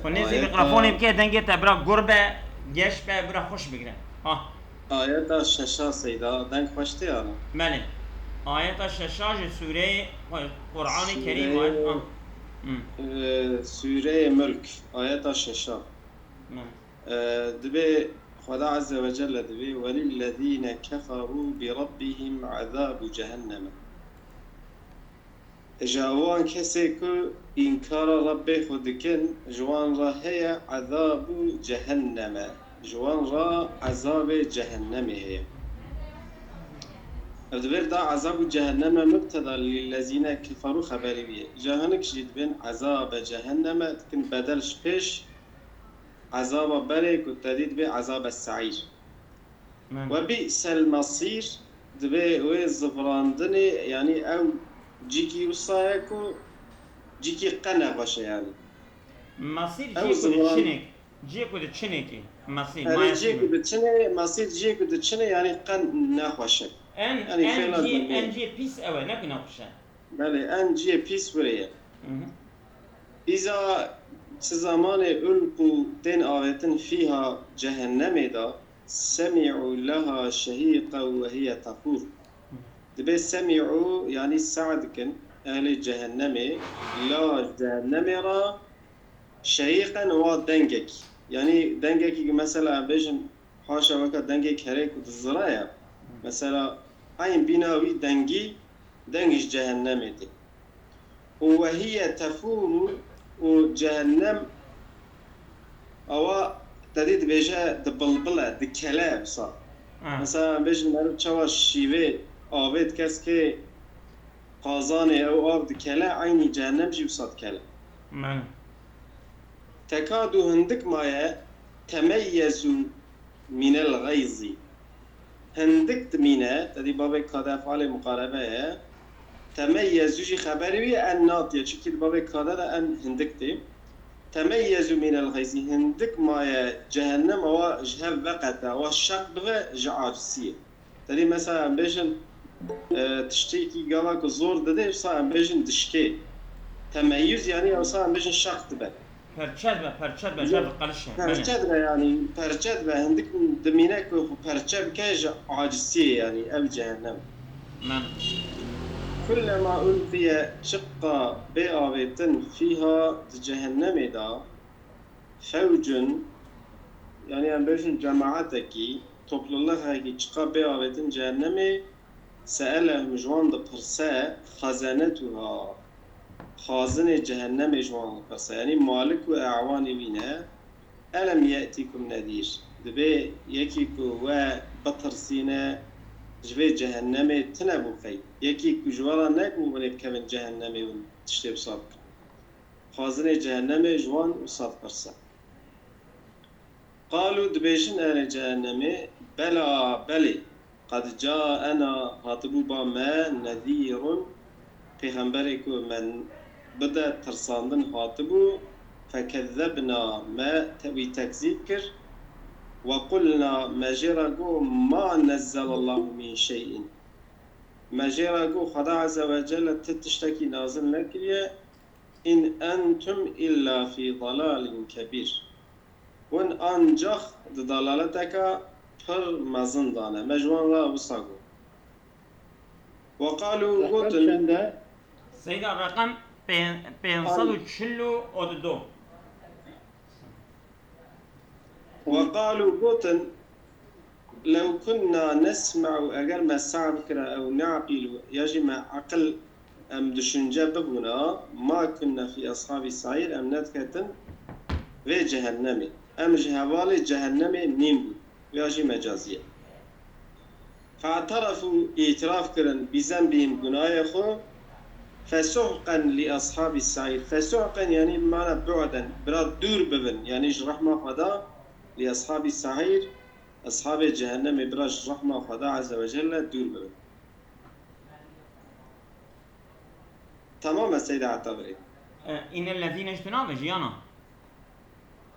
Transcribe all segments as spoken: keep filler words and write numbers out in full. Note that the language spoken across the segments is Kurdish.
Xwe nêzî mîkrofonê bike, dengê te bira gur be, geş be, bira xweş bigire. Ha. Ayeta şeşa Seyda, deng xweş tê ana. Belê. Ayeta şeşa ji sûreyê Qur'anê Kerîm e. Ha. Sûreyê Mulk, ayeta şeşa. Belê. Dibê Xweda Azze ve Celle dibê, "Welillezîne keferû bi rabbihim azâbu cehenneme." Ji wan kesê ku înkara Rebbê xwe dikin, ji wan re heye ezabû cehenneme. Ji wan re ezabê cehennemê heye. Ev di vir de ezabû cehenneme mubteda lillezîne keferû xeberî wî ye. Ji hinek jî dibên ezabe cehenneme dikin bedel ji pêş ezaba berê ku te dî dibê ezabe seîr. Belê. We bi'sel mesîr, divê wê zivirandinê, yanî ew cîkî wisa ye ku cîkî qe nexweş e yanî. Mesîr Ew ciyê ku ziviran- diçinê, ciyê ku diçinê kî. Mesîr, Erê, ciyê ku diçinê, mesîr ciyê ku diçinê yanî qe nexweş e. En, Yanî en fêla ciyê, zindî. en ciyê pîs ew e, ne ku nexweş e. Belê, en ciyê pîs wirê ye. Mhm. Îza çi zemanê ulqû tên avêtin fîha cehennemê de, semî'û leha şehîqen we hiye tefûr. Dibê semî'û, yanî seh dikin, ehlê cehennemê, la ji cehennemê re şehîqen wa dengekî. Yanî dengekî ki mesela em bêjin, haşa weke dengê kerê ku dizire ye. Mesela eyn bîna wî dengî, deng ji cehennemê tê. Û wehiye tefûrû û cehennem awa te dî dibêje dibilbile, dikele wisa. Ha. Mesela em bêjin meriv çawa şîvê avê dikeskê qazanê ew av dikele, eynî cehennem jî wisa dikele. Belê. Tekadu hindik maye temeyyezu mînel xeyzî. Hindik dimîne, te dî babê kade efalê muqarebe ye. Temeyyezu jî xeberî wî en natiye, çikî di babê kade de en hindik tê. Temeyyezu mînel xeyzî, hindik maye cehennem awa ji hev veqete, awa şeq bibe ji aciziyê. Te dî mesela em bêjin, e, tiştekî gava ku zor dide, wisa em bêjin dişkê. Temeyuz yanî wisa em bêjin şeq dibe. Perçe dibe, perçe dibe, cer diqelişe. Perçe dibe yanî, perçe dibe. Hindik dimîne ku xwe perçe bike ji aciziyê yanî, ev cehennem. Belê. Kullema ulqiye, çiqa bê avêtin, fîha, di cehennemê de, fewcun, yanî em bêjin cemaetekî, toplulixekî çiqa bê avêtin cehennemê, se'elehum, ji wan dipirse, xazenetuha, xazinê cehennemê ji wan dipirse, yanî malik û e'wanê wî ne, elem ye'tîkum nedîr, dibê yekî ku we bitirsîne ji vê cehennemê tine bû qey, yekî ku ji we re nebû hûn ê bikevin cehennemê û tiştê wisa bikin. Xazinê cehennemê ji wan wisa dipirse. Qalû, dibêjin ehlê cehennemê, bela, belê, qed caena, hatibû ba me, nezîrun, pêxemberê ku me bide tirsandin hatibû, fekezzebna, me te-, wî tekzîb kir, we qulna, me jê re got, ma nezzelallahu min şey'in. Me jê re got, Xweda Azze ve Celle ti tiştekî nazil nekiriye, in entum illa fî dalalin kebîr. Hûn ancax di dalaleteke pir mezin de ne. Me ji wan re wisa got. Ve qalû, gotin. Reqem çend e? Seyda, reqem pê-, pênc sed û çil û du. Ve qalû, gotin, lew kunna nesme'u, eger me seh bikira, ew ne'qîlu, ya jî me eqil em düşünce bibûna, ma kunna fî eshabî se'îr, em nediketin vê cehennemê. Em ji hevalê cehennemê nîmbûn. Ya jî mecazî ye. Fe'terefû, îtiraf kirin, bi zenbihim, gunahê xwe, fesuhqen li eshabî se'îr. Fesuhqen yanî mana bu'den, bira dûr bibin, yanî ji rehma Xweda, li eshabî se'îr, eshabê cehennemê bira ji rehma Xweda Azze ve Celle dûr bibin. Tamam e Seyda Etabirî. E, Innellezîne ji tu nabêjî yana?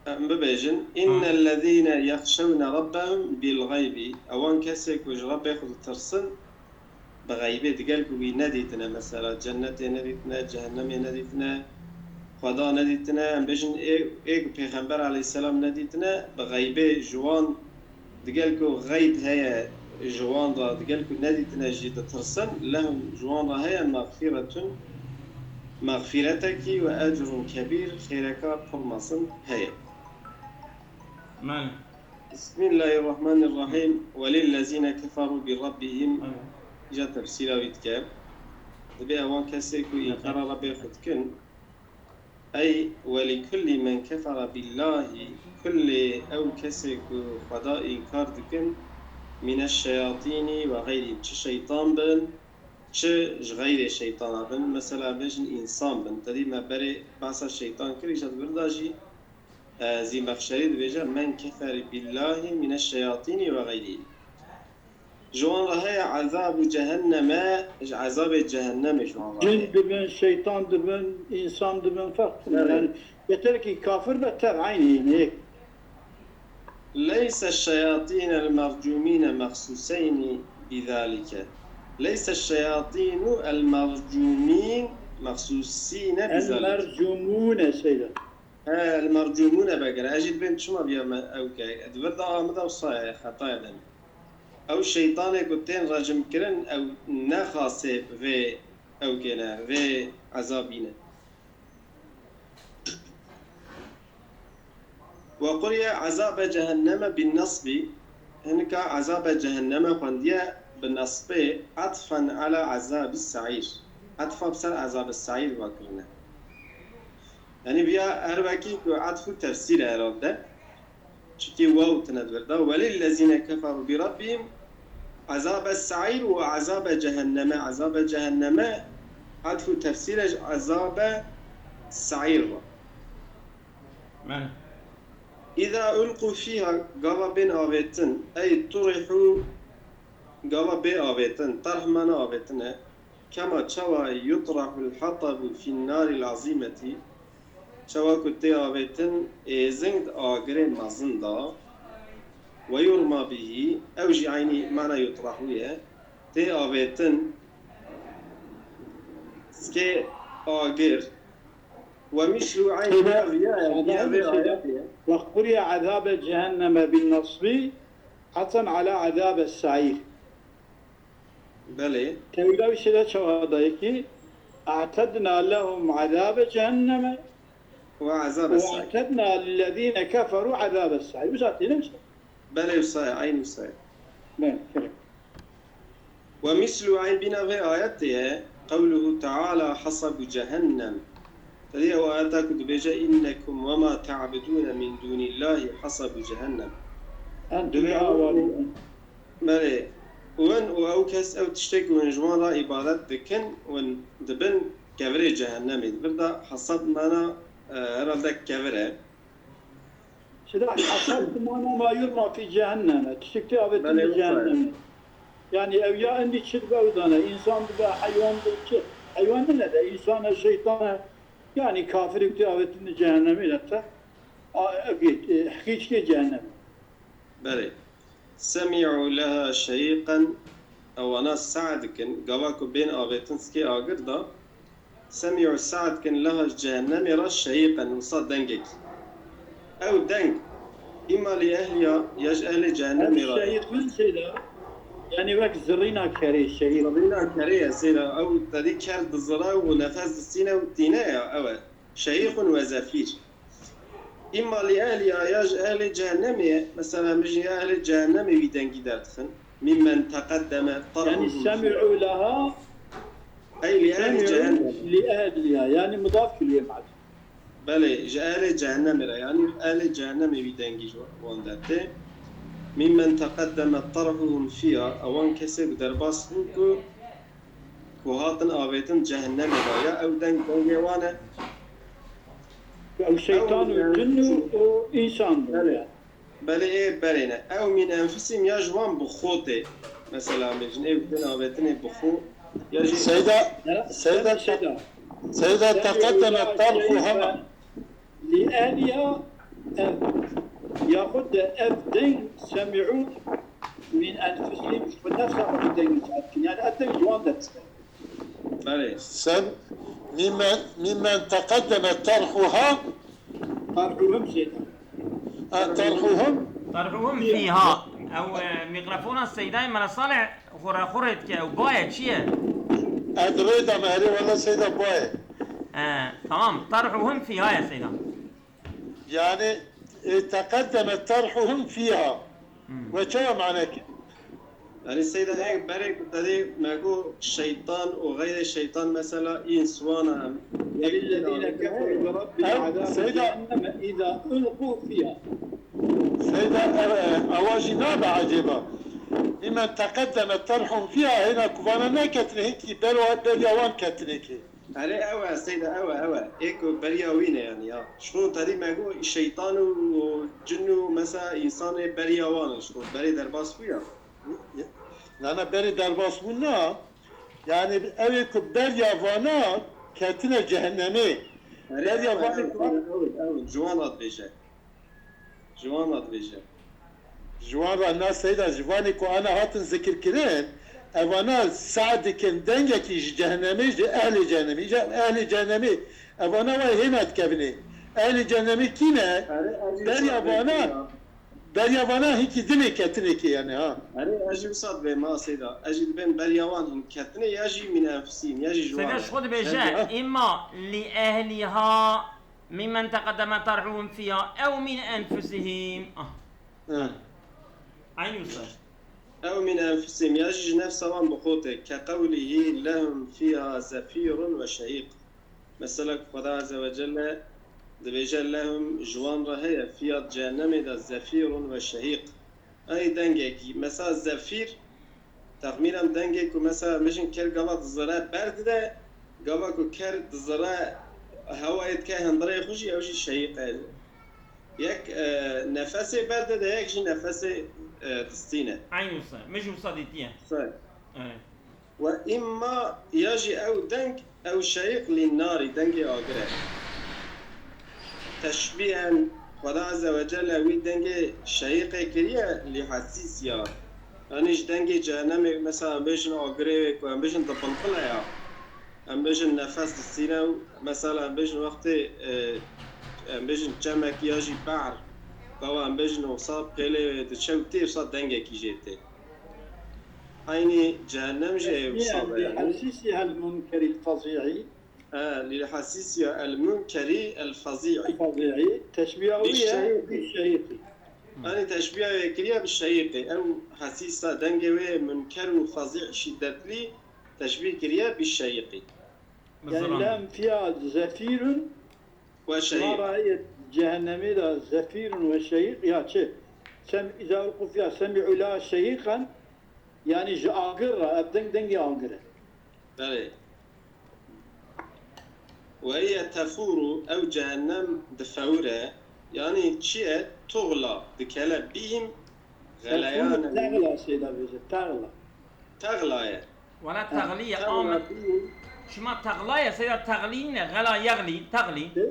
Em bibêjin, Innellezîne yexşewne rabbehum bil xeybî, ewan kesê ku ji Rebbê xwe ditirsin, bi xeybê, digel ku wî nedîtine, mesela cennetê nedîtine, cehennemê nedîtine, Xweda nedîtine, em bêjin ê, ê ku Pêxember aleyhisselam nedîtine, bi xeybê ji wan, digel ku xeyb heye ji wan re, digel ku nedîtine jî ditirsin, lehum ji wan re heye mexfîretun, mexfîretekî we ecrun kebîr, xêreka pir mezin heye. Mane. Bismillahirrahmanirrahim. Welillezîne keferû bi rabbihim. Mane. Îca tefsîra wî dike. Dibê ewan kesê ku înkara Rebbê xwe dikin. Ey welikulli men kefere billahî, kullê ew kesê ku Xweda înkar dikin, mîneşşeyatînî we xeyrî, çi şeytan bin, çi ji xeyrê şeytana bin, mesela bêjin însan bin. Tedî me berê behsa şeytan kir, îca di vir de jî, e, Zîmexşerî dibêje, men kefere billahî mîneşşeyatînî we xeyrî. Ji wan re heye ezabû cehenneme, ji ezabê cehennemê ji wan re Cin heye. dibin, şeytan dibin, insan dibin, fark dibin. Evet. Yani yeter ki kafir ve ter aynı yine. Leyse şeyatîne el mercûmîne mexsûseyni bidalike. Leyse şeyatînu el mercûmîn mexsûsîne El bidalike. mercumune şeyler. He, el mercûmûne begere. Ez jî dibêm çima biya me ew ke. Di vir de amida wisa ye, xetaya demê. Ew şeytanê ku tên recim kirin, ew ne xasê vê ew kê ne, vê ezabî ne. Ve quriye ezabe cehenneme bin nasbî. Hinika ezabe cehenneme xwendiye bi nasbê etfen ala ezabi saîr. Etfa bi ser ezabi saîr ve kirine. Yani viya her wekî ku etf û tefsîr e herhalde. Çikî waw tine di vir de. Welillezîne keferû bi rabbihim ezabe saîr û ezabe cehenneme. Ezabe cehenneme etf û tefsîr e ji ezabe saîr re. Mane. Îza ulqû fîha, gava bên avêtin, ey turihû, gava bê avêtin, tarh mana avêtin e, kema çawa yutrahul hatabu fin naril azîmetî, çawa ku tê avêtin êzing di agirê mezin de, ve yurma bihî, ew jî eynî mana yutrahû ye, tê avêtin, sikê agir, ve mîşlû eyn Şeyde, ya, ya, ya, Allah'ın vê şeyde, ayetê. Ve quriye azabe cehenneme bin nasbi, atan ala azabe sair. Belê. Tevila bir şeyde çağa da ki, a'tedna lehum azabe cehenneme, Ve azabe ve saîr. a'tedna lillezine keferu azabe sair. Bu zaten ne bir şey. Belê wisa ye, eyn wisa ye. Ben, şöyle. Ve mîşlû eyn bîna vê ayetê ye, qewluhu teala hasabu cehennem. Tedî ew ayeta ku dibêje, innekum ve ma te'budûne min dûnîllahî hasabu cehennem. Entum Dibê laha ew- varidun. Belê. Win û ew kes, ew tiştê ku hûn ji wan re îbadet dikin, win dibin kevirê cehennemê. Di vir de hesab mana, e, herhalde kevir e. Şida hasab mana ma yurma fi cehenneme. Tiştik tê avêtin Belê, li cehenneme. Yani ew ya endî çi dibe ew dane. Însan dibe, heywan dibe, çi? Heywan ne de, însan e, şeytan e. Yani kafir tê avêtin li cehenneme ne te. A, e, e, Heqîqê cehenneme. Belê. Semî'û leha şehîqen, ewana seh dikin, gava ku bên avêtin sikê agir de, semî'û seh dikin leha ji cehennemê re şehîqen, wisa dengekî. Ew deng, îma li ehliya, ya ji ehlê Ev cehennemê re. şehîqin şeyda, yani wek zirîna kerê şehîq. Zirîna kerê ye, sêra, ew tedî ker dizire û nefes distîne û tîne ya, ew e. Şehîqun ve zefîr. Îma li ehliya ya ji ehlê cehennemê ye. Mesela, em bijî ya ehlê cehennemê wî dengî derdixin. Mimmen teqeddeme Yani tarhuhum. semi'û leha, Ey li ehlê cehennem. semi'û li ehliha. Yani mudaf külüye ma'dûf. Belê, ji ehlê cehennemê re. Yani ehlê cehennemê wî dengî ji wan dertê. Mimmen teqeddeme tarhuhum fiha. Ewan kesê bi derbas bû ku, ku hatin avêtin cehennemê de. Ya ew deng dengê wan e. Ew şeytan û cin û, û însan bû. Belê. Belê ê berê ne. Ew min enfusihim ya ji wan bi xwe tê. Mesela, em bêjin ê din avêtinê bi xwe. Ya jî Seyda, Ya, Seyda, Seyda. Seyda teqeddeme tarhuhuma. Li ehliha ev, yaxud de ev deng semi'û min enfusihim, ji xwe nefsa xwe deng dikin. Yani ev deng ji wan derdiçe. Belê. Sem, ممن، ممن تقدم طرحها. طرحهم شيء. آه، طرحهم. طرحهم فيها. Ew e, mîkrofona Seydayê Mela Salih xure xure dike. Ew baye çi ye? Edrê da mehri wala Seyda baye. E, tamam. طرحهم فيها ye Seyda. Yani e, تقدم طرحهم فيها. Ve çawa maneke? Yanî Seyda, ê berê ku te dê me got şeytan û xeyrê şeytan, mesela îns wan e. وللذين كفروا بربهم عذاب جهنم إذا ألقوا فيها. Seyda, ev, ewa jî nabe ecêba. Mimmen teqeddeme terhum fiha, hêna ku vana neketine hinkî berwa, beriya wan ketine kê. Erê ew e Seyda, ew e, ew e. Ê ku beriya wî ne yanî ya. Ji xwe te dî me got şeytan û, û cin û mesela însanê beriya wan in ji xwe. Berê derbas bû ya. Nana berê derbas bûn na. Yani ew ê ku beriya vana ketine cehennemê. Beriya vanê ku Ji wan re dibêje. Ji wan re dibêje. Ji wan re na Seyda, ji vanê ku ana hatin zikir kirin, evana seh dikin dengekî ji cehennemê, ji ehlê cehennemê. Îca ehlê cehennemê, evana wayê hêna dikevine. Ehlê cehennemê kî ne? Beriya vana, beriya vana hinkî dinê ketinekê yani ha. Erê ez jî wisa dibêm ha Seyda. Ez jî dibêm beriya wan hin ketine ya jî min enfusîm ya jî ji wan. Seyda ji xwe dibêje imma li ehliha. ممن تقدم طرحهم فيها أو من أنفسهم. آه. عين وصاد. أو من أنفسهم، ya jî ji nefsa wan bi xwe tê, كقوله لهم فيها زفير وشهيق. Mesela ku Xweda Azze ve Celle dibêje, lehum, ji wan re heye, fiya cehennemê de, zefîrun ve şehîq. Ay dengekî, mesela zefîr, Texmînen dengê ku mesela em bêjin ker gava dizire berdide, gava ku ker dizire hewayê dike hundirê xwe jî ew jî şehîq e. Yek e, nefesê berdide, yek jî nefesê e, distîne. Eyn wisa, min jî wisa dîtiye. Say. Evet. Ve imma ya jî ew deng, ew şehîq lî narî, dengê agir e. Teşbîhen, Xweda Azze ve Celle wî dengê şehîqê kiriye lî hesîsiya. Yanî ji dengê cehennemê, mesela em bêjin agirê wê ku em bêjin dibilbile ya. Em bêjin nefes distîne û mesela em bêjin wextê e, em bêjin çemek ya jî behr. Gava em bêjin wisa pêlê wê diçe û tê wisa dengekî jê tê. Eynî cehennem jî ê wisa be yanî. Hesîsî hel munkerî fezîî. E, lî hesîsiya el munkerî el fezîî. Fezîî. Teşbîha wî ye, bî şehîqî. Yanî teşbîha wê kiriye bi şehîqî. Ew hesîsa dengê wê munker û fezîî şîdetlî teşbîh kiriye bi şehîqî. Yani lem fiya zefîrun. We şehîq. Mara heye cehennemê de zefîrun we şehîq ya çi? Sem îza ulqu fiya semî'u la şehîqen, yanî ji agir re, ev deng dengê agir e. Belê. Ve hiye tefûru, ew cehennem difewire, yanî çi ye? Tuxla, dikele bîhim, xeleyan. Tefûru texla şeyda bêje, texla. Texla ye. Wala texlî ye, amin. Şima texla ye, seyda texlî ne, xela yexlî, texlî.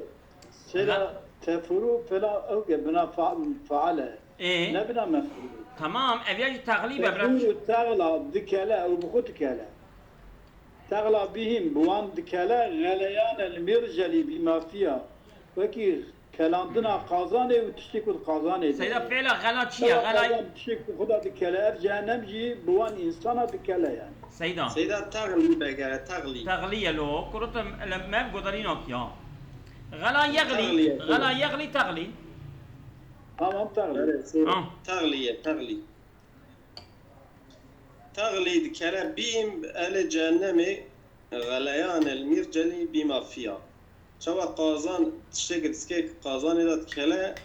Seyda tefuru fela ew ke bina faal, faal e. Ê. Ne bina meful. Tamam, ev ya jî texlî be, bira. Tefuru texla dikele, ew bi xwe dikele. Texla bihîm, bi wan dikele, xeleyan el mircelî bîma fiya. Wekî Kelandina qazanê û tiştê ku di qazanê de. Seyda fêla xela çi ye? Xela qazan tiştê ku xwe de dikele, ev cehennem jî bi wan însana dikele yani. Seyda. Seyda texlî be gere, texlî. Texlî ye lo, kurutum ele mev godarînak ya. Xela yexlî, xela yexlî texlî. Tamam texlî. Texlî ye, texlî. Texlî dikele bîm elê cehennemê, xeleyan el mîrcelî bîma fiya. Çawa qazan tiştê ku diskê ku qazanê de dikele,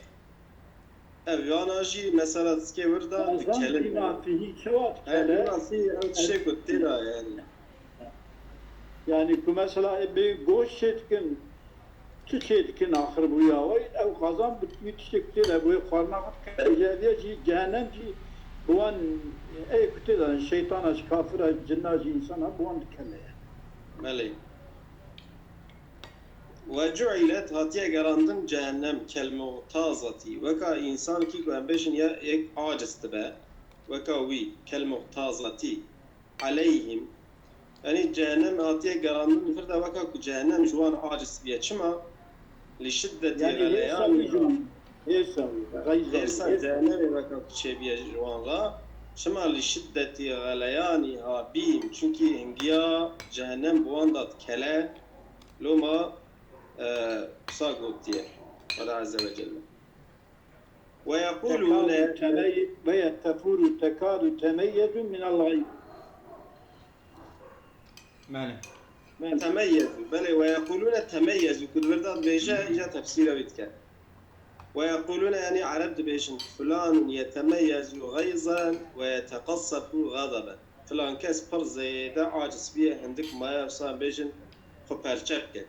ev yana jî mesela diskê wir de dikele. Qazan bîma fihî çawa dikele? Bîma fihî ew tiştê ku tê de yani. Yani ku mesela e, bê goş çê dikin, çi çê dikin axir bûya wê, ew qazan bi wî tiştê ku tê de bûyê xwarina xwe dike. Îca ev jî cehennem jî bi wan ê ku tê de şeytana jî, kafira, cinna jî, însana bi wan dikele yani. Belê. Ve cu'ilet, hatiye gerandin cehennem, kel muhtazati, weka însankî ku em bêjin ya yek aciz dibe, weka wî, kel muhtazati, aleyhim, Yanî cehennem hatiye gerandin li vir de weka ku cehennem ji wan aciz biye. Çima? Li şiddetî Yani hêrsa wî ji xeleyanîha. Wan, hêrsa wî, xeyza wî, Hêrsa hêrsa. Cehennemê weka ku çêbiye ji wan re. Çima? Li şiddetî xeleyanîha bîm. Çunkî hingiya cehennem bi wan da dikele. Loma, e, wisa gotiye Xweda Azze ve Celle. ويقولون تكاد تمي-، وهي تفور تكاد تميز من الغيظ. Belê. Belê. Temeyyezu. Belê, ve yekulune temeyyezu. Ku di vir de dibêje, îca tefsîra wî dike. Ve yekulune, yanî Ereb dibêjin, fulanun yetemeyyezu gayzan ve yeteqassafu gadaben. Filan kes pir zêde aciz biye, hindik maye wisa bêjin, xwe perçe bike.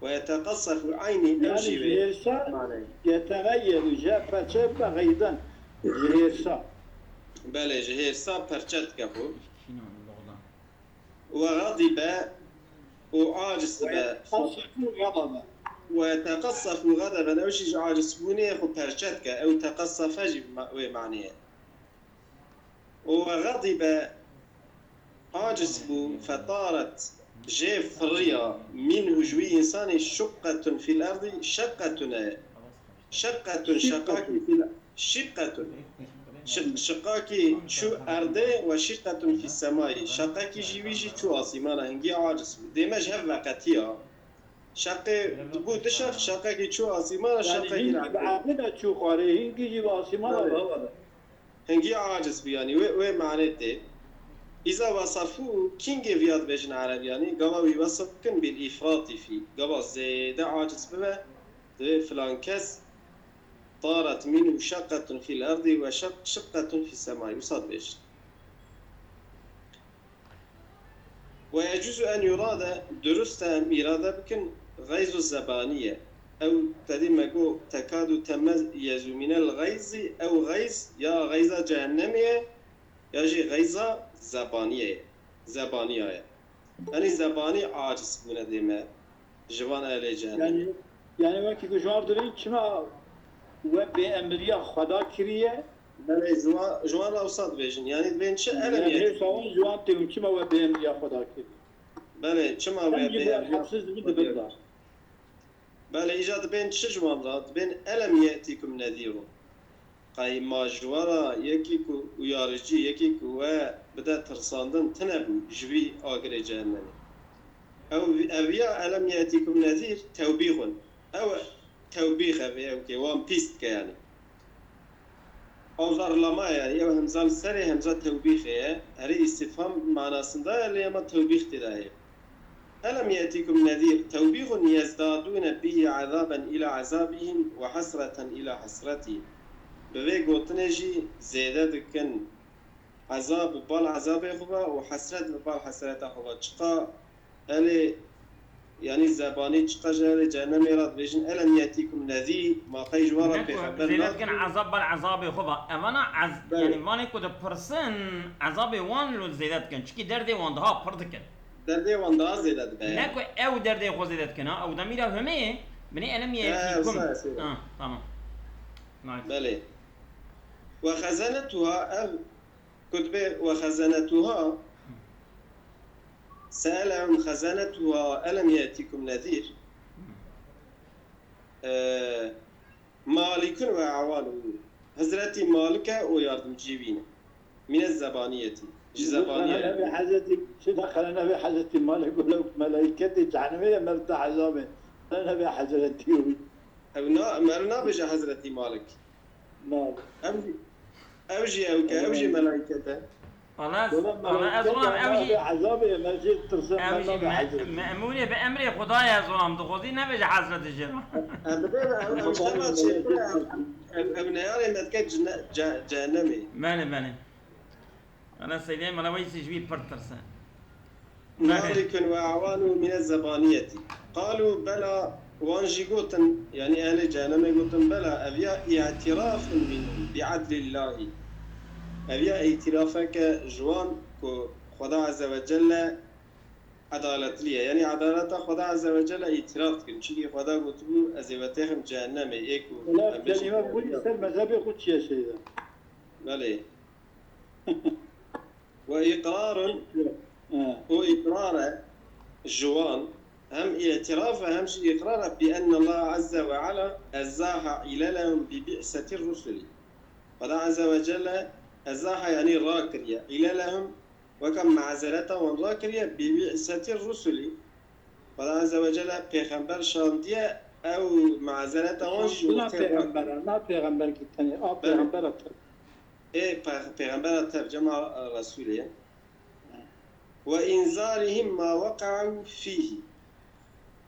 Ve yeteqassafu eynî ev Yani jî ji vê hêrsa manayê. Yeteğeyyeru, ji perçe be gayzan. Ji hêrsa. Belê, ji hêrsa perçe dike xwe. Şînan, doğrudan. Ve gadibe û aciz dibe. Ve yeteqassafu gadaben. Ve yeteqassafu gadaben, ew jî ji acizbûnê xwe perçe dike. Ew teqassafe jî ma-, wê manê ye. Û ve gadibe, aciz bû, fetaret, jê firiya, minhu, ji wî însanê, şiqqetun fîl erdî, şeqqetun e. Şeqqetun, şeqakî fîl, şiqqetun. Şiq-, şiqakî çû erdê ve şiqqetun fî semayî. Şeqekî jî wî jî çû asîmana, hingî aciz bû. Dême ji hev veqetiya. Şeqê bû du şeq, şeqekî çû asîmana, Yani şeqekî hingî bi erdê. Erdê de çû xwarê, hingî jî bi asîmana Evet. Hava de. Hingî aciz bû, yanî wê, wê manê tê. Îza wesefû, kîngê viya dibêjin Ereb, yanî gava wî wesef bikin, bil îfratî fî, gava zêde aciz bibe, divê filan kes, taret minhu şeqqetun fîl erdî ve şeq-, şiqqetun fî semayî, wisa dibêjin. Ve yecuzu en yurade, dirust e em îrade bikin, gayzu zebaniye. Ew tedî me got, tekadu temeyyezu minel gayzi, ew gayz ya gayza cehennemê ye, ya jî gayza zebaniye ye. Zebaniya ye. Yanî zebanî aciz bûne dê me. Ji van ehlê cehennemê. Yani, yani wekî ku ji wan re dibên çima we bêemriya Xweda kiriye? Belê, ji wan, ji wan re wisa dibêjin. Yanî dibên çi elem Yani ye? Hêrsa wan ji wan tê û çima we bêemriya Xweda kiriye? Belê, çima we Em jî bêemriya hepsiz Xweda dibin kiriye? Da. Belê, îca dibên çi ji wan re? Dibên elem ye'tîkum nezîrun. Qey ma ji we re yekî ku uyaricî, yekî ku we bide tirsandin, tine bû ji vî agirê cehennemê. Ew, ev ya elem ye'tîkum nezîr tewbîxun. Ew tewbîx ev ê ew kê wan pîs dike yanî. Ew zarlama ye yanî, ew hemza li serê hemza tewbîxê ye. Herî îstîfham manasında ye, lê ema tewbîx tê de heye. Elem ye'tîkum nezîr tewbîxun yezdadûne bihî ezaben îla ezabihîm ve hesreten îla hesretî. Bi vê gotinê jî zêde dikin ezab bi bal ezabê xwe ve û hesret bi bal hesreta xwe ve. Çiqa elê, yanî zebanî, çiqa ji elê cehennemê re dibêjin, elem ye'tîkum nezîr, ma qey ji wan re Ne ku pêxember zêde dikin nakin? Ezab bal ezabê xwe ve. Evana ez-, Belê. Yanî vanê ku dipirsin, ezabê wan lo zêde dikin. Çikî derdê wan daha pir dikin. Derdê wan daha zêde dibe Ne yani. Ku ew derdê xwe zêde dikin, ha? Ew demîra humê, binê elem He, ye'tîkum. Wisa, wisa. Ha, tamam. Nice. Belê. Ve xezenetuha ev Kutbe ve xezenetuha, se'elehum xezenetuha elem ye'tikum nezîr. Ee, Malikun ve e'wanuhu. Hezretî Malik e û yardimcî wî ne. Mine zebaniyetî. Ji zebaniye. Nebe Hezretî, çi daxile nebe Hezretî Malik û lew melaîketê cehennemê ye, merda ezabê. Nebe Hezretî wî. Ew na, mer nabêje Hezretî Malik. Na. Ew jî, ew jî ew ke, ew jî melaîket e. Valla ez, Dolan valla ez melaîket olam ya ew jî, nabê ezabê, me jê tirsim, ew me jî nabê me-, Hezretî. Me'mûnê bi emrê Xwedayê ez olam dixwazî nebêje Hezretî jê re. Em bidê, ew, ew ji te ve çêtir e, ew, ew, ew neyarê me dike cine-, ce-, cehennemê. Belê, belê. Ana Seydê Mela Weysî ji wî pir tirse. Malikun ve e'wanu mine zebaniyetî. Qalu bela, wan jî gotin, yanî ehlê cehennemê gotin, bela, ev ya i'tirafun minhum bi adlillahî. Ev ya îtirafeke ji wan ku Xweda Azze ve Celle edaletlî ye. Yanî edaleta Xweda Azze ve Celle îtiraf dikin. Çimkî Xweda gotibû, ez ê we têxim cehennemê, ê ku Wela em bêjin kelîme bû li ser mezhebê xwe çi ye Seyda? Belê. Ve iqrarun, He. û îqrar e ji wan, hem îtiraf e hem jî îqrar e bi enne Allah azze ve ala ezaha ilalehum bi bi'seti rusuli. Xweda azze ve celle ezaha, yanî rakiriye, ilalehum, weke mazereta wan rakiriye, bi bi'seti rusuli. Xweda azze ve celle pêxember şandiye, ew mazereta wan jî Şandina ortê pêxembera, na pêxember ki tenê, a Belê. pêxembera te. Ê pe-, pêxembera tev, cema Resûlê. Ve inzarihim ma weka'u fihi.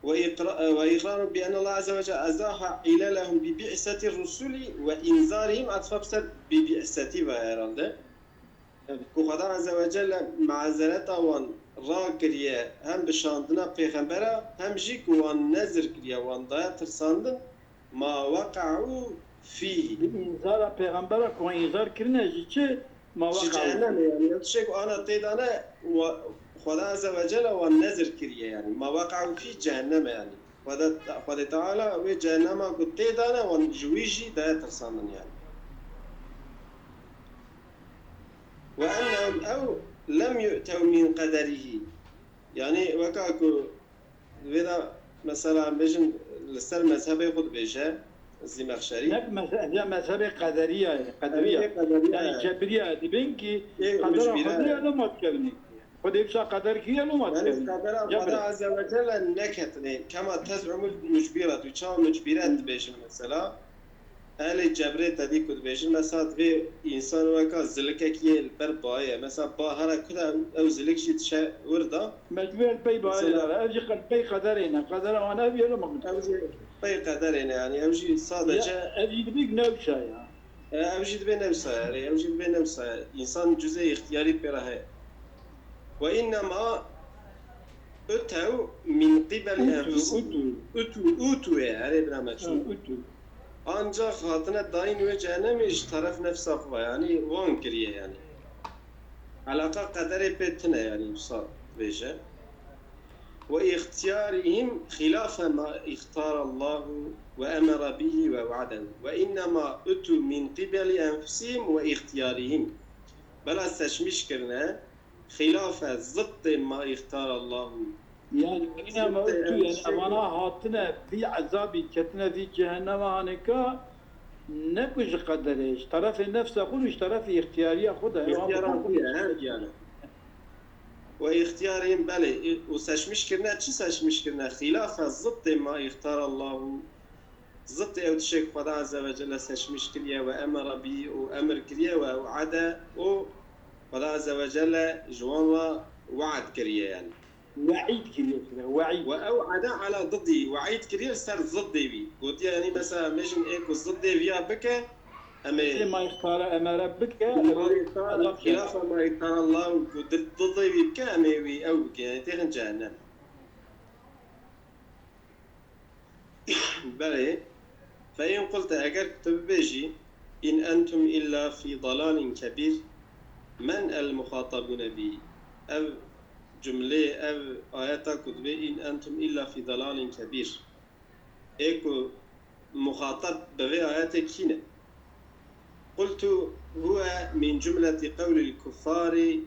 Ve iqra-, ve iqraru bi enne Allah azze ve celle azaha ilalehum bi bi'seti rusuli ve inzarihim, atfa bi ser bi bi'seti ve herhalde. Evet. Ku Xweda azze ve celle mazereta wan rakiriye hem bi şandina pêxembera, hem jî ku wan nezir kiriye, wan daye tirsandin, ma weka'u fihi. Bi înzara pêxembera ku wan înzar kirine ji çi? Ma Ji weka'u. cehennemê, yani ev tiştek ana tê de ne, wa-, Xweda azze ve celle wan nezir kiriye yani. Ma weka'u fî cehenneme yani. Xweda, Xwedê Teala wê cehennema ku tê de ne, wan ji wî jî daye tirsandin yani. Ve ennehum ew lem yu'tew min qederihi. Yani weka ku vê de mesela em bêjin li ser mezhebê xwe dibêje Zîmexşerî. Nek mezhe-, ya mezhebê qederiya ye, qederiya. Qederiya ye. Yani cebriya ye. Dibên ki Ê, qedera mucbire. Xwedê ye, loma dikevnî. Xwedê wisa qeder kiriye, loma Yani dikevnî. qedera Cebre. Xweda azze ve celle neketine. Kema tez'umul mucbira. Tu çawa mucbire dibêjin mesela? Ehlê cebrê te dî ku dibêjin, mesela divê însan weka zilikekî yê li ber bayê ye. Mesela ba here ku de ew zilik jî dişe wir de. Mecbûr pey bayê Mesela dare. Ev jî qe-, pey qederê ne. Qedera wan ev ye, loma Ew jî pey qederê ne yani. Ew jî sadece Ya, ev jî dibik newşa ya. E, ev jî dibê newsa ye. Ev jî dibê newsa ye. Însan cuzê îxtiyarî pê re heye. Ve innema utew min qibelî Utu, enfusihim. utu. Utu, utu ye. Erê bira me çû. Ha, utu. Ancak hatine dayîn wê cehennemê ji teref nefsa xwe, yani wan kiriye yani. Elaqa qederê pê tine yani wisa dibêje. Ve îxtiyarihim xîlafe ma îxtarallahu ve emere bihi ve we'dehu. Ve innema utu min qibelî enfusihim ve îxtiyarihim. Bela seçmiş kirine, xîlafe, zittê ma îxtarallahu. Yani, Zıttê ev yani, tiştekî evana hatine vî ezabî, ketine vî cehennema haneka, ne ku ji qederê, ji terefê nefsa xwe, ji terefê îxtiyariya xwe de, ewan İxtiyara bixwe xwe ye, her yani. Ve îxtiyarîn, belê, û seçmiş kirine, çi seçmiş kirine? Xîlafe, zittê ma îxtarallahu. Zittê ew tişek Xweda Azze ve Celle seçmiş kiriye ve emera bî û emir kiriye ve we'ede û Xweda Azze ve Celle ji wan re we'd kiriye yani. We'îd kiriye, kiriye, we'îd. Ve ew we'ede ala diddî, we'îd kiriye ser ziddê wî. Gotiye yani mesela em bêjin ê ku ziddê viya bike, em ê Sê ma îxtara emere bike, ma îxtara, xîlafa ma îxtara Allah û ku did-, diddê wî bike, em ê wî ew bike, yani têxin cehennem. Belê. Fe in qulte, eger tu bibêjî, in entum illa fî dalalin kebîr, men el muxatabûne bî? Ev cumlê, ev ayeta ku dibê in entum illa fî dalalin kebîr, ê ku muxatab bi vê ayetê kî ne? Qultu huwe min cumleti qewlil kuffarî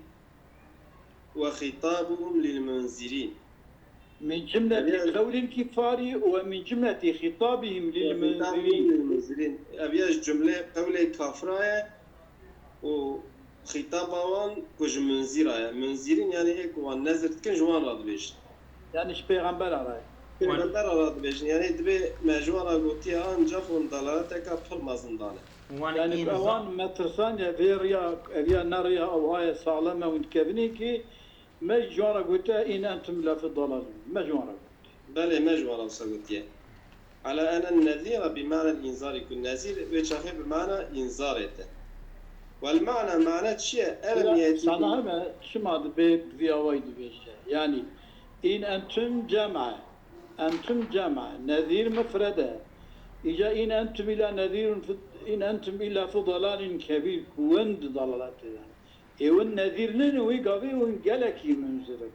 ve xitabuhum lil munzirîn. Min cumleti qewlil kiffarî ve min cumleti xitabihim lil munzirîn. Ev ya ji cumlê qewlê kafira ye û xîtaba wan ku ji munzîra ye. Munzirîn yani ê ku wan nezir dikin ji wan re dibêjin. Yani ji pêxembera re. Pêxembera re dibêjin. Yani dibê me ji wan re gotiye ancaq hûn dalaleteka pir mezin dane. Wan Yani înzar- ewan me tirsaniye vê riya, ev ya ne riya ew aye saxlem e hûn dikevin ê ki me ji wan re gotiye in entum illa fi dalalin. Me ji wan re gotiye. Belê, me ji wan re wisa gotiye. Ala enen nezîra bi manel înzarî, ku nezîr wê çaxê bi mana înzarê te. Wel mana, mane çi ye? Elem Ya, yetî sana heme çima dibê bi vî awayî dibêje? Yani in entum cem e. Entum cem e. Nezîr mifred e. Îca in entum illa nezîrun fi, in entum illa fi dalalin kebîr, ku win di dalaletê de. Ê win nezîr nin, wî gavê win gelekî munzir in.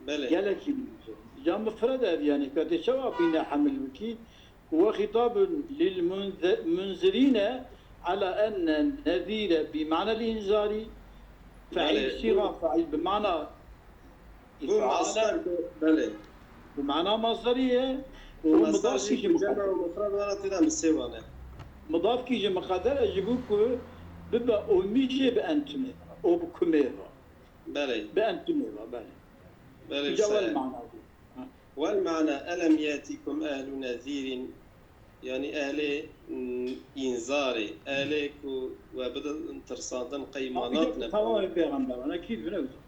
Belê. Gelekî munzir in. Îca mifred ev yani, ka tê çawa bîne hemil bikî? Ve xîtabun lil munze-, munzirîne ala enne nezîre bi manel înzarî. Feîl Belê. sîxa feîl bi mana Bu masdar, belê. Bi mana masderî ye. Û mudafkî jî cem û mufred wana tê de misê wane. Mudafkî jî miqeder e ji bo ku bibe omî jê bi entimê ve û bi kumê ve. Belê. Bi entimê ve, belê. Belê, îca wel mana bû. Wel mana elem yetikum ehlu nezîrin. Yanî ehlê, mm, înzarê, ehlê ku we bidin tirsandin qey ma Abi, natine. Tamamê pêxemberan, e, kî dibine wisa.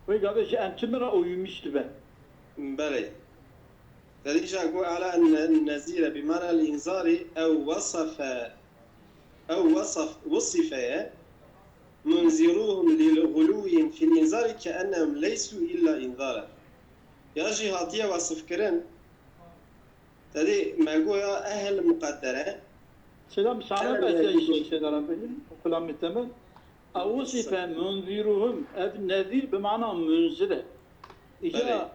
Wê gavê ji entimê re û yumîş dibe. Belê. Derîca ku ala ne-, nezîre bi mana el-înzarî ew wesafe, ew wesaf, wesife ye. Munziruhum lil guluwin fil înzarî ke ennehum leysu illa înzaren. Ya jî hatiye wasifkirin, tedî me goya ehl muqedder e. Selam sana, ben size şey şeyler yapayım. Kelamı tamam. Ew wesife munziruhum, ev nezîr bi mana munzir e. Îca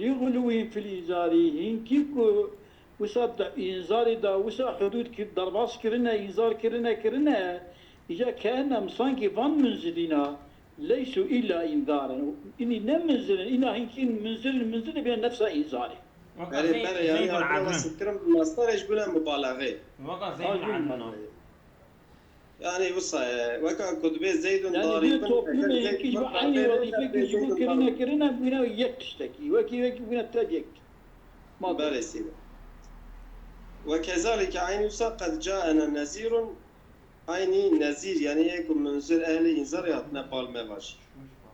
li guluwin fil înzarî, hinkî ku wisa di înzarî de, wisa hudûd kir, derbas kirine, înzar kirine, kirine, îca ke ennem sankî van munzirîna, leysu illa înzaren. Înî ne munzir in, îna hinkî munzir in, munzir in bîne nefsa înzarê. Weka Berê, zey-, berê, yanî zeydun adre adrun. Wesifkirin bi mastarê ji bûne mubalaxê. Weka zeydun adrun. Yanî wisa ye, weka ku dibê zeydun darîbin. Yanî bir toplumê yekî ji bo eynî wezîfekî ji bo kirine kirine bûne yek tiştekî. Wekî wekî bûne tek yek. Belê sîbe. Ve kezalike eynî wisa qed caena nezîrun, eynî nezîr, yanî yê ku munzir ehlê înzarê hatine bal me va jî.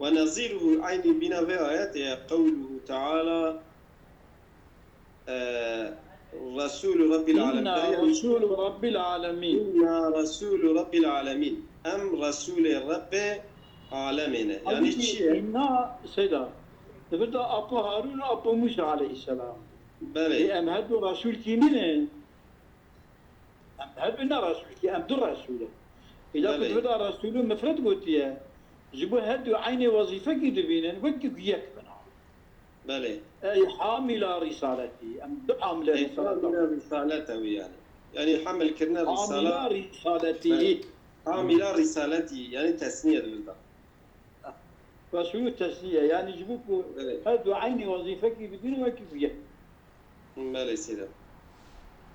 Ve nezîruhu eynî bîna vê ayetê ye qewluhu teala, e, Resulü Rabbil Alemin. İnna Resulü Rabbil Alemin. İnna Resulü Rabbil Alemin. Em Resulê Rebbê alemê ne. Yanî çi ye? Înna, Seyda, di vir de Apo Harûn û Apo Mûsa aleyhisselam. Belê. Ê, em her du Resul kî nînin? Em her du ne Resul kî, em du Resul in. Îda ku di vir de Resulü mifred gotiye, ji bo her du eynê wezîfekî dibînin, wekî ku yek bin. Belê. Ey hamila risaleti. Em du hamile risaleta. Hamila risalete wî yani. Yani hamil kirine risala. Hamila risaleti. Belê. Hamila risaleti yani tesniye di vir de. Ve şunu tesniye yani ji bo ku her du eynî wezîfekî bidînin wekî ku yek. Belê seyda.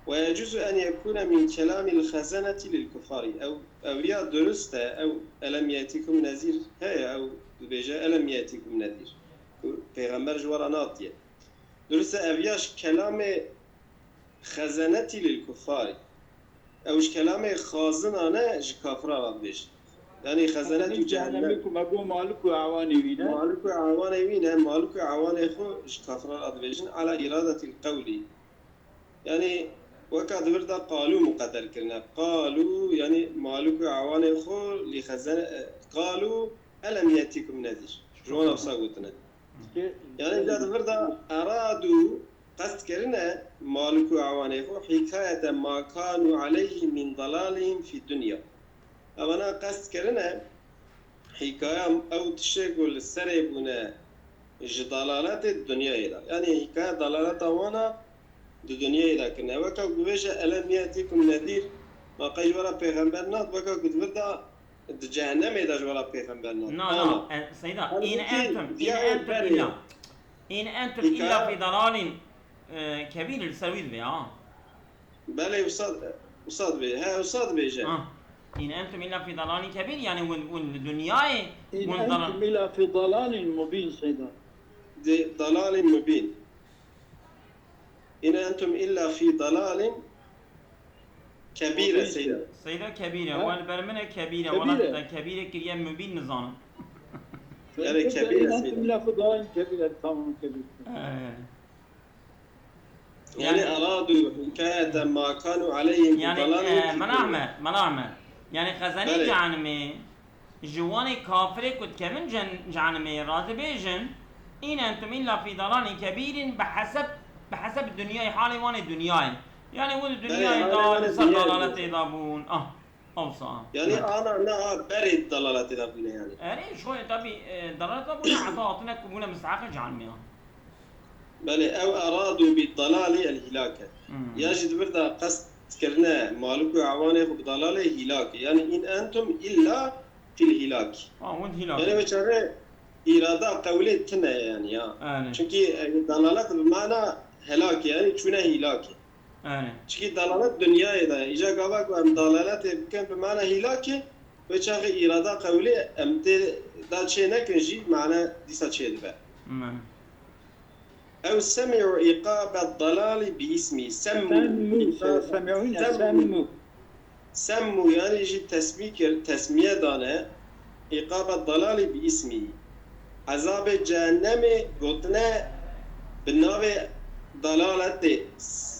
Ve yecuzu en yekune min kelamil xezeneti lil kuffari. Ew, ew ya durust e, ew elem yetikum nezîr heye, ew dibêje elem yetikum nezîr. Ku pêxember ji we re natiye. Durust e, ev ya ji kelamê xezenetî lil kuffarî. Ew ji kelamê xazinane ji kafira re dibêjin. Yanî xezenet û cehennem. Ku me got malik û ewanê wî ne? Malik û ewanê wî ne, malik û ewanê xwe ji kafira re dibêjin, ala îradetil qewlî. Yanî weka di vir de qalû muqeder kirine. Qalû, yanî malik û ewanê xwe lî xezene-, qalû elem yetikum nezîr. Ji wan wisa gotine. Yanî ca di vir de eradû qest kirine malik û ewanê xwe hîkayete ma kanû aleyhî min dalalihim fî dunya. Evana qest kirine hîkaya ew tiştê ku li serê bûne ji dalaletê di dinyayê de. Yanî hîkaya dalaleta wana di dinyayê de kirine. Weka ku bêje elem yetikum nedîr, ma qey ji we re pêxember nat, weka ku di vir de Di cehennemê de ji we re pêxember nat. Na, na, e, Seyda, in entum, in entum illa. In entum illa fi dalalin, e, kebir, li ser wî dibe, ha. Belê, wisa, wisa dibê. He, wisa dibêje. Ha. In entum illa fi dalalin kebir, yani hûn, hûn li dinyayê, hûn dalal. In entum illa fi dalalin mubin, Seyda. Di dalalin mubin. In entum illa fi dalalin kebîr e, Seyda. Seyda kebîr e. Ha? Wal ber min e kebîr e. Kebîr e. Wala te kebîr e kiriye mubîn nizanim. Yani kebîr e, Seyda. In entum illa fi dalalin kebîr e. Tamam, kebîr. Ee. Yani, yani aradu hikayete ma kanu aleyhi min dalalin kebîr. Mela Ahmed, Mela Ahmed. Yani xezenî cehennemê Ji wanê kafirê ku dikevin cen-, cehennemê, radibêjin, "In entum illa fî dalalin kebîrin", bi heseb, bi heseb dinyayê, halê wan ê dinyayê. Yani hûn di dinyayê de li ser dalaletê de bûn. Ah, awsa. Yani ana niha berê dalaletê de bûne yani. Erê, ji xwe tabî, e, dalalet de bûne, heta hatine ku bûne misteheqê cehennemê. Belê, ew eradu bi dalalî el hîlak e. Hmm. Ya jî di vir de qest kirine malik û ewanê xwe bi dalalê hîlak e. Yani in entum illa fil hîlak. Ha, hûn hîlak. Yani wê çare îrada qewlê tune ye yani ya. Anê. Çünkü e, dalalet bi mana helakê yani çûne hîlakê. Anê. Çünkü dalalet dinyayê de ye. Îca gava ku em dalaletê bikin bi mana hîlakê, wê çaxê îrada qewlê em tê da çê nekin jî mana dîsa çê dibe. Anê. Ew semi'u iqabe dalali bi ismi. Semmu. Semmu, se- semi'u ne, semmu. Semmu yani jî tesmî kir, tesmiye dane. Iqabe dalali bi ismi. Ezabê cehennemê gotine bi navê dalaletê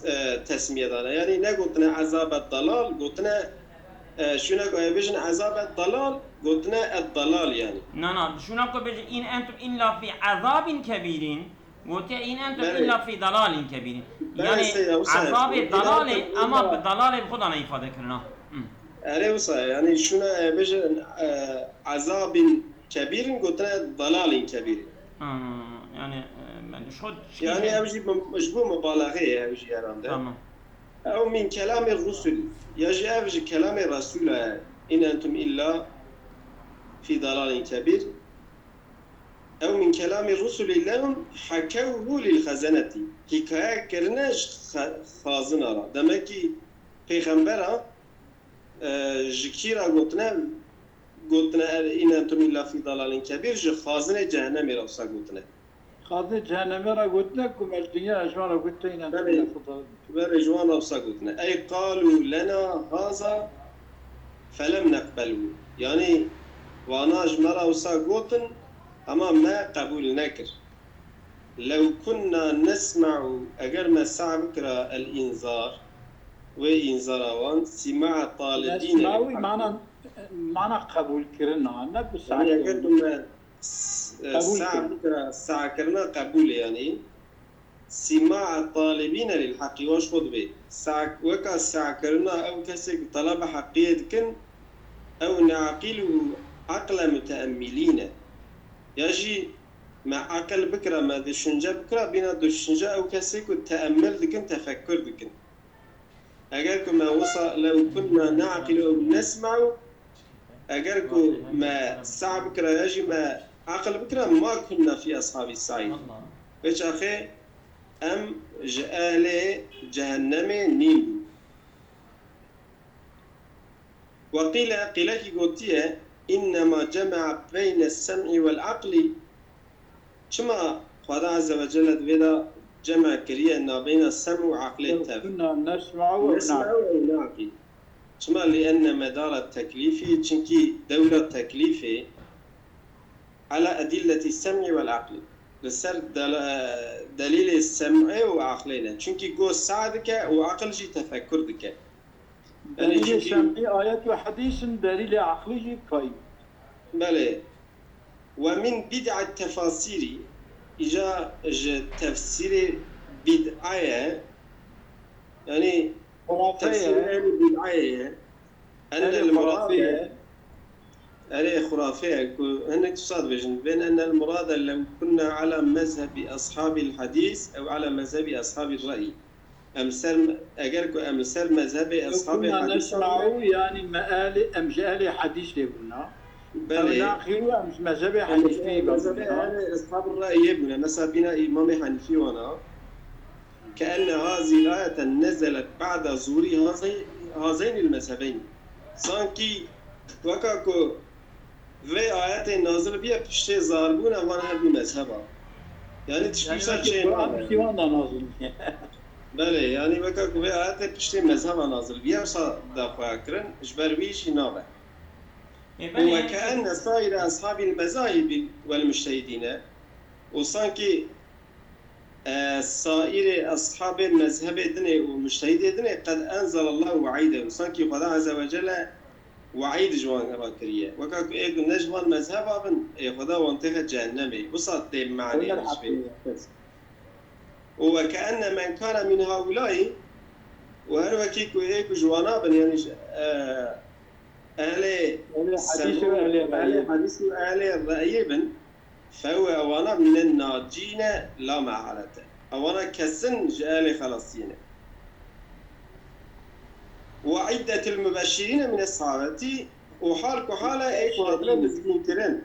e, tesmiye dane. Yani ne gotine ezabe dalal, gotine e, şuna ku bêjin ezabe dalal, gotine ed dalal yani. Na na, şuna ku bêjin in entum illa fi azabin kebirin. Gotiye in entum Belê. illa fi dalalin kebirin. Belê, Yani seyda, wisa azabê in dalalê entum ama illa- bi dalalê bi xwe de ne îfade kirina. Hı. Erê wisa yani şuna e, bêjin e, ezabin kebirin gotine dalalin kebirin. Ha, yani e, ben şu Yani ev jî bi- ji bo mubalaxê ye ev jî herhalde. Tamam. Ew min kelamê rusul. Ya jî ev ji kelamê Resûla ye. In entum illa fi dalalin kebir. Ew min kelamê rusulî lehum hekewhu lil xezenetî. Hîkaye kirine ji xe- xazina re. Demek ki pêxembera e, ji kî re gotine, gotine er in entum illa fi dalalin kebir, ji xazinê cehennemê re wisa gotine. Xazinê cehennemê re gotine ku me ji dinya ji wan re gote in entum Belê. illa fi dalalin. Berê ji wan re wisa gotine. Ey qalu lena haza felem neqbelhu. Yani wana ji me re wisa gotin ama me qebûl nekir. Lew kunna nesma'u, eger me sah bikira el inzar, wê inzara wan, sima'a talibîne Nesma'u mana, mana qebûl kirina, ne bi Yani eger sa'yê. tu me s- e, Qebûl sah kirin. bikira, sah kirina qebûl e yani. Sima'a talibîne lil haqqi, waş xwe dibê. Sah, weka sah kirina ew kesê ku talaba heqiyê dikin, ew ne'qiluhu aqle muteemmilîne. Ya jî me aqil bikira, me düşünce bikira, bîna düşünce ew kesê ku teemmil dikin, tefekkur dikin. Eger ku me wisa lew kunna na'qilu ew nesma'u, eger ku me sah bikira ya jî me aqil bikira, ma kunna fi ashabi sa'ir. Vê çaxê em ji ehlê cehennemê nîn bû. Ve qîle, qîlekî gotiye, innema cema'a beyne sem'i vel aqli. Çima Xweda Azze ve Celle di vê de cem kiriye nabeyna sem û aqlê tev? Kunna nesma'u ve Nesma'u ew na'qil. Çima? Li enne medara teklîfî, çimkî dewra teklîfê ala edilleti sem'i vel aqli. Li ser del- delîlê sem'ê û aqlê ne. Çimkî go sa dike û aqil jî tefekkur dike. Yani Delîlê çünkü- sem'î ayet ve hadîs in, delîlê aqlî jî kayî. Belê. Ve min bid'a tefasîrî, îca ji tefsîrê bid'a ye, yani Xurafe tefsîrê ye. ehlî bid'a ye. Enne Ehlê el murade, xurafe ye. Erê xurafe ye ku hinek tu sa dibêjin. Bên enne el murade lew kunna ala mezhebi ashabil hadîs ew ala mezhebi ashabil ra'y. Em ser, eger ku em li ser mezhebê Ew ashabê kunna hadîsan nesma'u, yani me ehlê, em ji ehlê hadîsê bûna. Ew belê, naqilu, em ji mezhebê em hanîfî mezhebê bûna. ehlê ashabê ra'yê bûne. Mesela bîna Îmamê Hanîfî wana. Keenne hazî ayeten nezelet ba'da zuhurî hazey-, hazeynil mezhebeyn. Sankî weka ku vê ayetê nazil biye piştê zarbûna van her du mezheba. Yani tiştî Yani wisa wekî çê Quran nabe. piştî wan da nazil bûye. Belê, yani weka ku vê ayetê piştê mezheba nazil biye, wisa daxuya kirin, ji ber wî jî nabe. E, Û belê, ve keenne saire ashabil mezahibi vel mujtehidîne. Û sankî e, saîrê eshabê mezhebê dinê û mujtehidê dinê qed enzelallahu weîdehu. Sankî Xweda Azze ve Celle weîd ji wan re kiriye. Weka ku ê ku ne ji van mezheba bin, ê Xweda wan têxe cehennemê. Wisa tê manê Öyle ji vê. haklı. Û ve keenne men kana min haulai, û her wekî ku ê ku ji wana bin, yani ji, e, ehlê Ehlê sem'û, hadîs û ehlê ehlê reyê. hadîs û ehlê reyê bin, Fewê ewana mîne nacîne la mehalete. Ewana kesin ji ehlê xelasiyê ne. Ve iddetil mubeşşirîne mîne sahabetî û hal ku hale ê ku hatine mizgînkirin.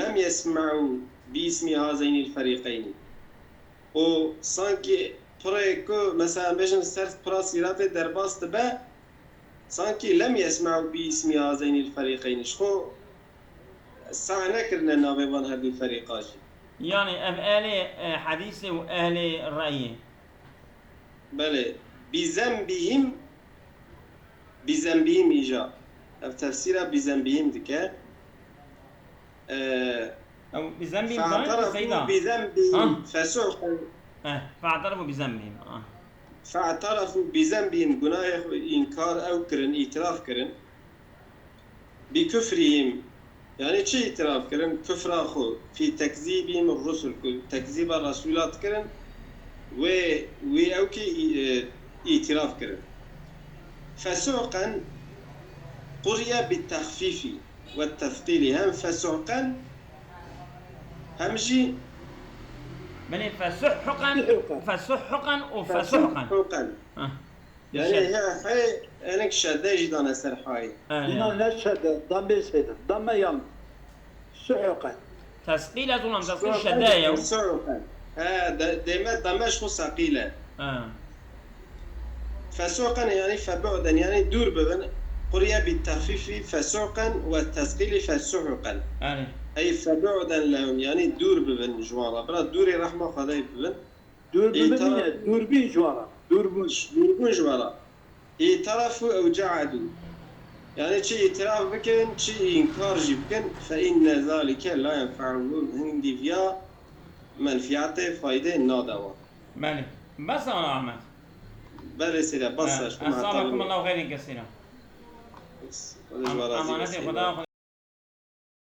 lem yesme'u bi ismi hazeynil ferîqeynî. Û sankî pirê ku, mesela, em bêjin ser pira sîratê derbas dibe, sankî lem yesme'u bi ismi hazeynil ferîqeynî. Ji xwe sah nekirine navê van her du ferîqa jî. Yani ev ehlê, e, hedîsê û ehlê reyê. Belê. Bi zembihim, bi zembihim îja. Ev tefsîra bi zembihim dike. E, Ew bi zembihim zanî, Seyda? Fe'terefu bi zembihim. Ha. Fesuhqen. Eh, fe'terefu bi zembihim. Ah. Fe'terefu bi zembihim. Gunahê xwe înkar ew kirin, îtiraf kirin. Bi kufrihim, yani çi îtiraf kirin? Kufra xwe, fî tekzîbihim rusul, ku tekzîba resûla dikirin, wê, wê ew kî î-, e, îtiraf kirin. Fesuhqen quriye bi texfîfî ve tefqîlî. Hem fesuhqen, hem jî Belê, fesuhqen, Fesuhqen. Fesuhqen û fesuhqen. Fesuhqen. Heh. Yani Şed- he, he, enek şedde jî dane ser hayê. He, Înan ya. Ne şedde, damme seyde, damme yan. Suhuqen. Tesqîl ez ulan, tesqîl Suhuqen, şedde ya. Suhuqen. He, de, deme, dame şu saqîle. He. Fesuqen yani febu'den, yani dûr bibin. Quriye bi tahfifi fesuqen ve tesqîli fesuhuqen. Yani. Ey febu'den lehum, yani dûr bibin ji wan re. Bira dûrê rehma Xwedê bibin. Dûr Î bibin tara- niye, dûr bin ji wan re. Dûr bûn. Dûr bûn ji wan re. Îtarafu ew ce'edû. Yani çi îtiraf bikin, çi înkar jî bikin, fe inne zalike la yenfe'uhum. Hindî viya menfiyatê, faydê nade wan. Belê. Bes ana Ahmet. Belê seyda, bas. Ha, saç, kuma hesaba hata kum bû. Allah xeyrin kesîra. Bes, Xwedê ji wan razî be, Emanetê seyda. Xuda.